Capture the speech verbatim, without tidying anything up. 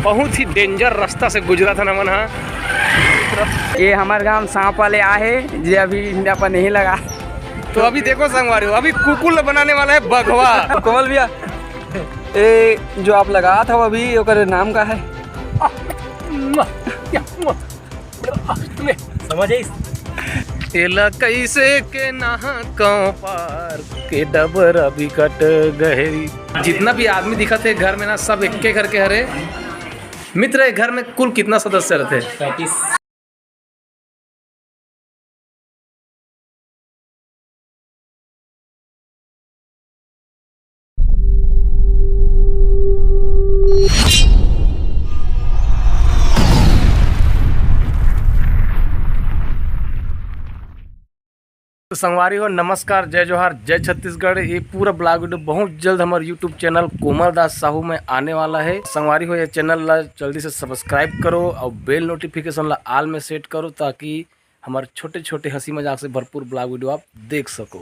बहुत ही डेंजर रास्ता से गुजरत हन हमन हा। ये हमर गांव सांप वाले आहे, जे अभी हिंदा पर नहीं लगा। तो अभी देखो संगवारी हो, अभी कुकुर ल बनाने वाला है बघवा। कोमल भैया, ए, जो आप लगात हव अभी, ओकर नाम का है? समझ आइस? एला कैसे के नहा कौं पार के डबरा बिकट गहरी। जितना भी आदमी दिखत हे घर में ना, सब एक्के घर के हरे। मित्र, ए घर में कुल कितना सदस्य रहते? पैंतीस। तो संगवारी हो, नमस्कार, जय जोहार, जय छत्तीसगढ़। ये पूरा ब्लॉग वीडियो बहुत जल्द हमारे यूट्यूब चैनल कोमल दास साहू में आने वाला है। संगवारी हो, ये चैनल ला जल्दी से सब्सक्राइब करो और बेल नोटिफिकेशन ला ऑल में सेट करो, ताकि हमारे छोटे छोटे हंसी मजाक से भरपूर ब्लॉग वीडियो आप देख सको।